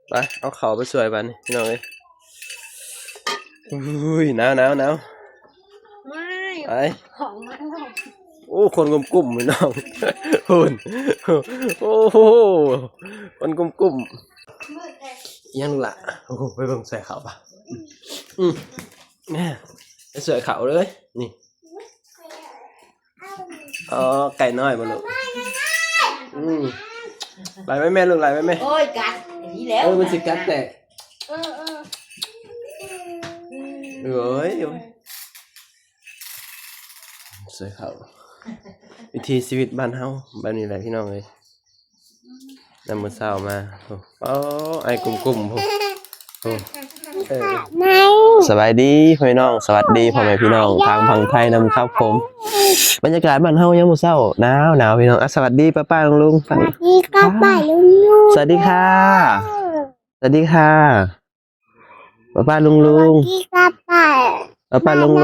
ໄປ ເອົາເຂົ້າໄປຊ່ວຍບາດນີ້ພີ່ນ້ອງເອີຍ. ອຸ້ຍ ໜາວໆໆ ໄປ ຂອງມາແລ້ວ ໂອ້ ຄົນກຸ້ມໆ ພີ່ນ້ອງ ພຸ້ນ ໂອ້ໂຫ ຄົນກຸ້ມໆ ອີຫຍັງລະ? ໂອ້ ໄປເບິ່ງຊ່ວຍເຂົ້າປະ ອືມ ແມ່ ໄປຊ່ວຍເຂົ້າເລີຍ ນີ້. ອໍ ໄກ່ນ້ອຍບໍ່ລູກ? ອືມ ໄລ່ໄວ້ແມ່ລູກ ໄລ່ໄວ້ແມ່. ໂອ້ຍ ກັດນີ້ແລ້ວ ເອີ ມັນຊິກັດແຕກ ເອີ ເອີ ເອີຍ ຊ່ວຍເຂົ້າ ວິຖີຊີວິດບ້ານເຮົາແບບນີ້ແຫຼະພີ່ນ້ອງເອີຍ. ຍາມມື້ເຊົ້າມາ ໂອ້ ອ້າຍກຸ້ມໆ ພຸ້ນ ໂອ້ ເອີ ສະບາຍດີພໍ່ແມ່ພີ່ນ້ອງ ສະຫວັດດີພໍ່ແມ່ພີ່ນ້ອງທາງຝັ່ງໄທນຳຄັບຜົມ. ບັນຍາກາດບ້ານເຮົາຍາມມື້ເຊົ້າໜາວໆ ພີ່ນ້ອງ. ອ່ະ ສະຫວັດດີປ້າໆ ລຸງໆ ສະຫວັດດີປ້າໆ ລຸງໆ ສະຫວັດດີຄ່ະ ສະຫວັດດີຄ່ະ ປ້າໆ ລຸງໆ ສະຫວັດດີປ້າໆ ປ້າໆ ລຸງໆ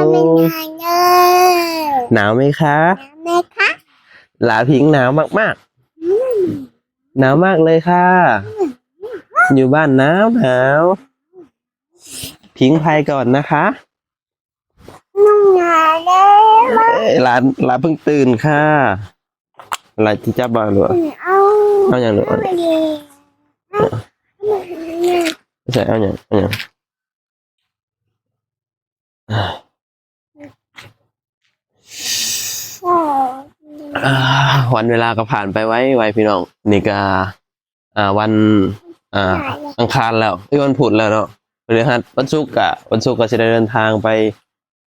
ໜາວໄໝຄະ? ໜາວໄໝຄະ? ຫຼາຜິງໜາວມາກໆ ອືມ ໜາວມາກເລີຍຄ່ະ ອືມ ຢູ່ບ້ານໜາວໆ ຜິງໄພກ່ອນນະຄະ ໜາວແລ້ວ ເອີຍ ຫຼານ ຫຼານເພິ່ງຕື່ນຄ່ະ ຫຼານຊິຈັບບໍ່ລູກ? ເອົາ ເອົາຫຍັງລູກ? ເອົາ ໃສ່ ເອົາຫຍັງ? ເອົາຫຍັງ? ອ່າ ວັນເວລາກໍຜ່ານໄປໄວໆ ພີ່ນ້ອງ. ນີ້ກໍ ອ່າ ວັນ ອ່າ ອັງຄານແລ້ວ ເອີຍ ວັນພຸດແລ້ວເນາະ ພະລືຫັດ ວັນສຸກກະ ວັນສຸກກໍຊິໄດ້ເດີນທາງໄປ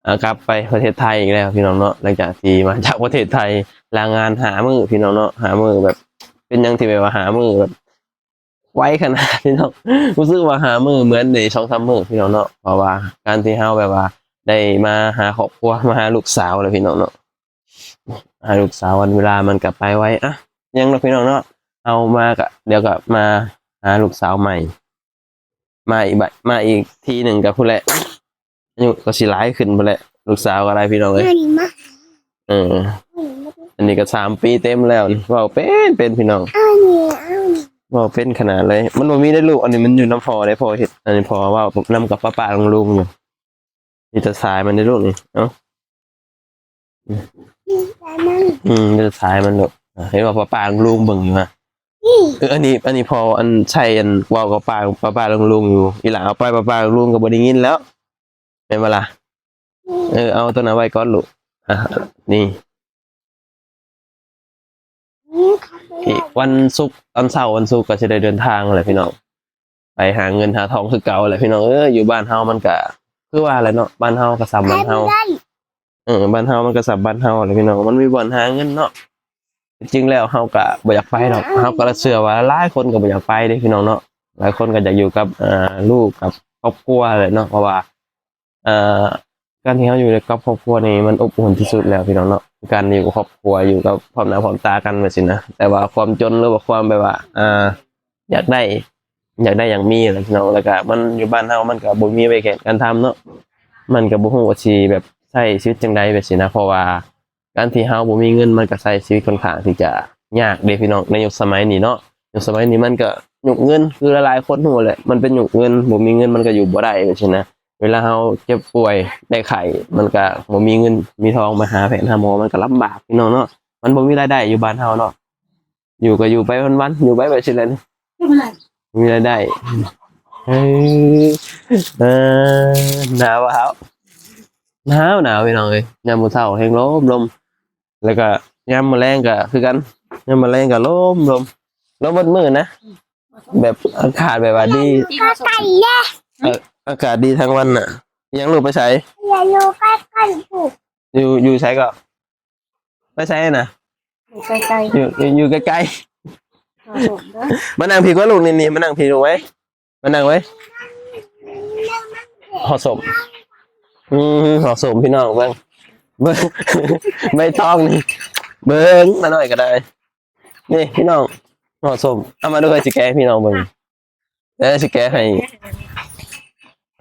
ອ່າ ກັບໄປປະເທດໄທອີກແລ້ວພີ່ນ້ອງເນາະ. ຫຼັງຈາກທີ່ມາຈາກປະເທດໄທ ລາງານຫ້າມື້ພີ່ນ້ອງເນາະ ຫ້າມື້ ແບບເປັນຫຍັງທີ່ແບບວ່າຫ້າມື້ແບບໄວຂະໜາດພີ່ນ້ອງ ຮູ້ສຶກວ່າຫ້າມື້ເໝືອນໄດ້ສອງສາມມື້ພີ່ນ້ອງເນາະ. ເພາະວ່າການທີ່ເຮົາແບບວ່າໄດ້ມາຫາຄອບຄົວ ມາຫາລູກສາວແລ້ວພີ່ນ້ອງເນາະ ຫາລູກສາວ ວັນເວລາມັນກໍໄປໄວ. ອ່ະ ຍັງເນາະພີ່ນ້ອງເນາະ ເຮົາມາກະ ດຽວກໍມາຫາລູກສາວໃໝ່ ມາອີກບາດ ມາອີກທີໜຶ່ງກໍພຸ້ນແຫຼະ ອາຍຸກໍຊິຫຼາຍຂຶ້ນພຸ້ນແຫຼະ ລູກສາວກໍໄດ້ພີ່ນ້ອງເອີຍ. ເອີ ອັນນີ້ກໍສາມປີເຕັມແລ້ວນີ້ ເວົ້າເປັນ ເປັນພີ່ນ້ອງ ເວົ້າເປັນຂະໜາດເລີຍ. ມັນບໍ່ມີໄດ້ລູກ ອັນນີ້ມັນຢູ່ນຳພໍ່ເດ້ ພໍ່ເຮັດ ອັນນີ້ພໍ່ເວົ້ານຳກັບປ້າໆ ລຸງໆ ຢູ່ ມີແຕ່ສາຍມັນເດ້ລູກນີ້ ເອົ້າ ອືມ ມີແຕ່ສາຍມັນລູກ. ອ່າ ເຫັນວ່າປ້າໆ ລຸງໆ ເບິ່ງຢູ່ຫະ ເອີ ອັນນີ້ ອັນນີ້ພໍ່ ອັນ ໃສ່ ອັນ ເວົ້າກັບປ້າ ປ້າໆ ລຸງໆ ຢູ່ ອີ່ຫຼ້າເອົາໄປ ປ້າໆ ລຸງໆ ກໍບໍ່ໄດ້ຍິນແລ້ວ ແມ່ນບໍ່ລະ? ເອີ ເອົາໂຕນັ້ນໄວ້ກ່ອນລູກ. ອ່າ ນີ້ ອີກວັນສຸກ ຕອນເຊົ້າວັນສຸກກໍຊິໄດ້ເດີນທາງແຫຼະພີ່ນ້ອງ ໄປຫາເງິນຫາທອງຄືເກົ່າແຫຼະພີ່ນ້ອງເອີຍ. ຢູ່ບ້ານເຮົາມັນກະຄືວ່າແຫຼະເນາະ ບ້ານເຮົາກໍສ່ຳບ້ານເຮົາ ເອີ ບ້ານເຮົາມັນກໍສ່ຳບ້ານເຮົາແຫຼະພີ່ນ້ອງ ມັນມີບ່ອນຫາເງິນເນາະ. ທີ່ຈິງແລ້ວເຮົາກໍບໍ່ຢາກໄປດອກ ເຮົາກໍເຊື່ອວ່າຫຼາຍຄົນກໍບໍ່ຢາກໄປເດ້ພີ່ນ້ອງເນາະ. ຫຼາຍຄົນກໍຢາກຢູ່ກັບ ອ່າ ລູກກັບຄອບຄົວແຫຼະເນາະ ເພາະວ່າ ອ່າ ການທີ່ເຮົາຢູ່ກັບຄອບຄົວນີ້ມັນອົບອຸ່ນທີ່ສຸດແລ້ວພີ່ນ້ອງເນາະ ການຢູ່ກັບຄອບຄົວ ຢູ່ກັບພ້ອມໜ້າພ້ອມຕາກັນແບບຊີ້ນະ. ແຕ່ວ່າຄວາມຈົນ ຫຼືວ່າຄວາມແບບວ່າ ອ່າ ຢາກໄດ້ ຢາກໄດ້ຢາກມີແຫຼະພີ່ນ້ອງ ແລ້ວກະມັນຢູ່ບ້ານເຮົາມັນກະບໍ່ມີວຽກເຮັດງານທຳເນາະ ມັນກະບໍ່ຮູ້ວ່າຊິແບບໃຊ້ຊີວິດຈັ່ງໃດແບບຊີ້ນະ. ເພາະວ່າການທີ່ເຮົາບໍ່ມີເງິນ ມັນກະໃຊ້ຊີວິດຄ່ອນຂ້າງທີ່ຈະຍາກເດ້ພີ່ນ້ອງ ໃນຍຸກສະໄໝນີ້ເນາະ. ຍຸກສະໄໝນີ້ມັນກະຍຸກເງິນ ຄືຫຼາຍໆຄົນຮູ້ແຫຼະ ມັນເປັນຍຸກເງິນ ບໍ່ມີເງິນມັນກະຢູ່ບໍ່ໄດ້ແບບຊີ້ນະ. ເວລາເຮົາເຈັບປ່ວຍໄດ້ໄຂ້ ມັນກະບໍ່ມີເງິນມີທອງໄປຫາແພດຫາໝໍ ມັນກະລຳບາກພີ່ນ້ອງເນາະ. ມັນບໍ່ມີລາຍໄດ້ຢູ່ບ້ານເຮົາເນາະ ຢູ່ກໍຢູ່ໄປວັນໆ ຢູ່ໄປແບບຊີ້ແຫຼະນີ້ ບໍ່ມີລາຍໄດ້. ເອີ ເອີ ໜາວບໍ່ເຮົາ? ໜາວ ໜາວພີ່ນ້ອງເອີຍ ຍາມມື້ເຊົ້າແຮງລົມ ລົມ ແລ້ວກໍຍາມມື້ແລງກໍຄືກັນ ຍາມມື້ແລງກໍລົມ ລົມ ລົມເບິດມື້ນະ. ແບບອາກາດແບບວ່າດີ ເອີ ອາກາດດີທັງວັນນະ. ຍັງລູກໄປໃສ? ຢູ່ ຢູ່ໃສກໍ? ໄປໃສນະ? ຢູ່ໄກໆ ຢູ່ ຢູ່ ຢູ່ໄກໆ ມານັ່ງພີ້ກ່ອນລູກ ນີ້ໆ ມານັ່ງພີ້ລູກເອີຍ ມານັ່ງເວີຍ. ຫໍ່ສົມ ອືມ ຫໍ່ສົມພີ່ນ້ອງ ເບິ່ງ ເບິ່ງ ໃບຕອງນີ້ ເບິ່ງ ມາໜ້ອຍກໍໄດ້. ນີ້ພີ່ນ້ອງ ຫໍ່ສົມ ເອົາມາດູ ຂ້ອຍຊິແກະໃຫ້ພີ່ນ້ອງເບິ່ງ ດຽວຊິແກະໃຫ້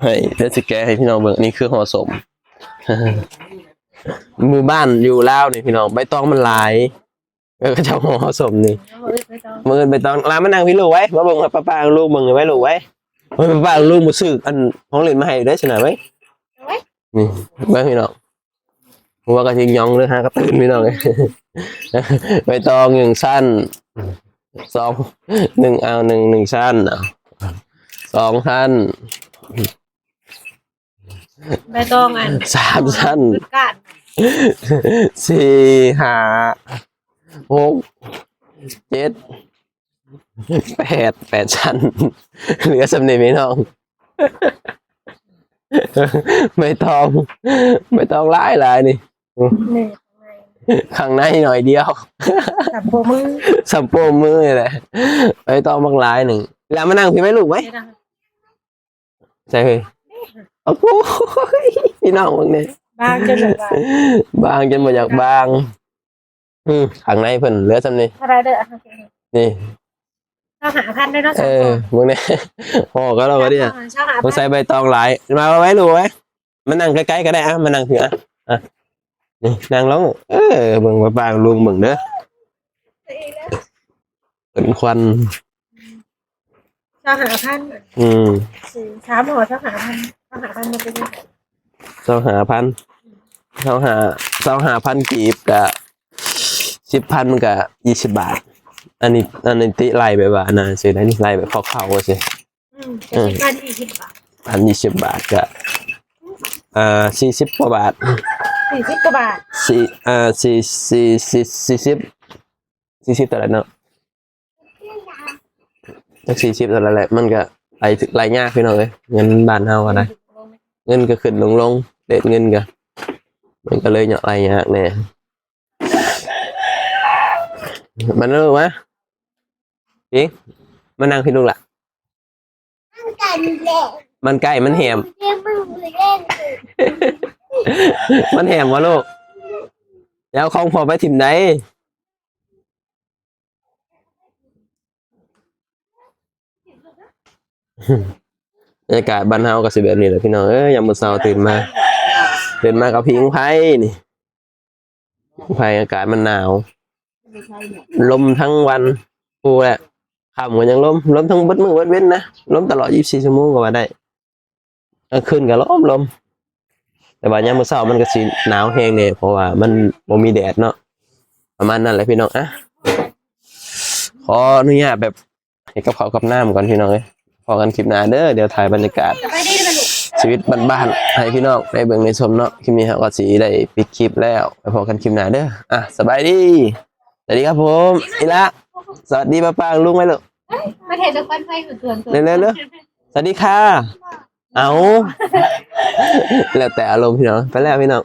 ໃຫ້ ດຽວຊິແກະໃຫ້ພີ່ນ້ອງເບິ່ງ. ອັນນີ້ຄືຫໍ່ສົມ ໝູ່ບ້ານຢູ່ລາວນີ້ພີ່ນ້ອງ ໃບຕອງມັນຫຼາຍ ເອີ ເຂົາເຈົ້າຫໍ່ເອົາສົ້ມນີ້ ເອົາ ເອີ ໃບຕອງ ມື້ອື່ນໃບຕອງ ລາມານັ່ງພີ້ລູກໄວ້ ມາເບິ່ງປ້າໆ ລຸງເບິ່ງໄວ້ລູກໄວ້. ໂອ້ຍ ປ້າໆ ລຸງບໍ່ຊື້ອັນຂອງຫຼິ້ນມາໃຫ້ເດີ້ຊັ້ນນະເວີຍ. ໂອ້ຍ ນີ້ເບິ່ງພີ່ນ້ອງ ຫົວກະຊິຫຍ້ອງເລີຍ ຫາກະຕື່ນພີ່ນ້ອງເອີຍ. ໃບຕອງໜຶ່ງຊັ້ນ ສອງ ໜຶ່ງ ເອົາ ໜຶ່ງ ໜຶ່ງຊັ້ນ ເອົາ ສອງຊັ້ນ ໃບຕອງອັນ ສາມຊັ້ນ ການ ສີ່ ຫ້າ ຫົກ ເຈັດ ແປດ ແປດຊັ້ນ ເຫຼືອສ່ຳນີ້ພີ່ນ້ອງ. ໃບຕອງ ໃບຕອງຫຼາຍໆ ນີ້ ນີ້ ຂ້າງໃນໜ້ອຍດຽວ ສ່ຳໂປ້ມື ສ່ຳໂປ້ມືນີ້ແຫຼະ. ໃບຕອງບັກຫຼາຍໜຶ່ງ ລາມານັ່ງພີ້ໄວ້ລູກໄວ້. ໃສ່ເຮີ້ຍ ໂອ້ໂຫ ພີ່ນ້ອງເບິ່ງນີ້ ບາງຈົນແບບວ່າ ບາງຈົນບໍ່ຢາກບາງ. ອືມ ຂ້າງໃນເພິ່ນເຫຼືອສ່ຳນີ້ ເທົ່າໃດເດີ້ ນີ້ ຊາວຫ້າພັນເດ້ເນາະ. ເອີ ເບິ່ງແດ່ ພໍກັນແລ້ວວະເດຍ ຊາວຫ້າພັນ ຕ້ອງໃສ່ໃບຕອງຫຼາຍ. ມາໄວ້ລູກໄວ້ ມານັ່ງໃກ້ໆ ກະໄດ້ ອະ ມານັ່ງພີ້ ອະ ອະ ນີ້ ນັ່ງລົງ. ເອີ ເບິ່ງປ້າໆ ລຸງເບິ່ງເດີ ເປັນຄວັນ ຊາວຫ້າພັນ ອືມ ສາມຫໍ່ ຊາວຫ້າພັນ ຊາວຫ້າພັນ ມັນເປັນຈັ່ງໃດ ຊາວຫ້າພັນ ຊາວຫ້າ ຊາວຫ້າພັນກີບ ກະ ສິບພັນ ມັນກະ ຊາວບາດ. ອັນນີ້ ອັນນີ້ຕິໄລ່ແບບວ່າອັນນັ້ນຊື່ນະ ນີ້ໄລ່ແບບຄ່າວໆ ວ່າຊີ້. ອືມ ເອີ ກະສິບພັນ ຊາວບາດ ພັນຊາວບາດ ກະ ອ່າ ສີ່ສິບກວ່າບາດ ສີ່ສິບກວ່າບາດ ສີ່ ອ່າ ສີ່ ສີ່ ສີ່ ສີ່ສິບ ສີ່ສິບເທົ່າໃດເນາະ ຈັກສີ່ສິບເທົ່າໃດແຫຼະ. ມັນກະໄລ່ ໄລ່ຍາກພີ່ນ້ອງເອີຍ ເງິນບ້ານເຮົາກະໄດ້ ເງິນກະຂຶ້ນລົງໆ ເຣດເງິນກະ ມັນກະເລີຍເນາະ ໄລ່ຍາກແດ່. ມາເດີ ມາ ອີງ ມານັ່ງພີ້ລູກລະ. ມັນໃກ້ ມັນແຫມ ມັນແຫມບໍ່ລູກ? ຢ່າເອົາຂອງພໍ່ໄປຖິ້ມໃດ. ບັນຍາກາດບ້ານເຮົາກະຊິແບບນີ້ແຫຼະພີ່ນ້ອງເອີຍ. ຍາມມື້ເຊົ້າຕື່ນມາ ຕື່ນມາກະຜິງໄຟນີ້ ໄຟ ອາກາດມັນໜາວ ລົມທັງວັນ ພຸ້ນແຫຼະ ຄ່ຳກະຍັງລົມ ລົມທັງເບິດມື້ເບິດເວັນນະ ລົມຕະຫຼອດຊາວສີ່ຊົ່ວໂມງກະວ່າໄດ້. ກາງຄືນກະລົມ ລົມ ແຕ່ວ່າຍາມມື້ເຊົ້າມັນກະຊິໜາວແຮງແດ່ ເພາະວ່າມັນບໍ່ມີແດດເນາະ. ປະມານນັ້ນແຫຼະພີ່ນ້ອງ. ອະ ຂໍອະນຸຍາດແບບ ເຮັດກັບເຂົ້າກັບນ້ຳກ່ອນພີ່ນ້ອງເອີຍ. ພໍ້ກັນຄລິບໜ້າເດີ. ດຽວຖ່າຍບັນຍາກາດຊີວິດບ້ານໆ ໃຫ້ພີ່ນ້ອງໄດ້ເບິ່ງໄດ້ຊົມເນາະ. ຄລິບນີ້ເຮົາກະຊິໄດ້ປິດຄລິບແລ້ວ. ໄປພໍ້ກັນຄລິບໜ້າເດີ. ອະ ສະບາຍດີ. ສະຫວັດດີຄັບຜົມ. ອີ່ຫຼ້າ ສະຫວັດດີປ້າໆ ລຸງໄວ້ລູກ. ມາເຮັດລະຄອນໄຟເກີນ ເລັວໆ ສະຫວັດດີຄ່ະ. ເອົາ ແລ້ວແຕ່ອາລົມພີ່ນ້ອງ. ໄປແລ້ວພີ່ນ້ອງ.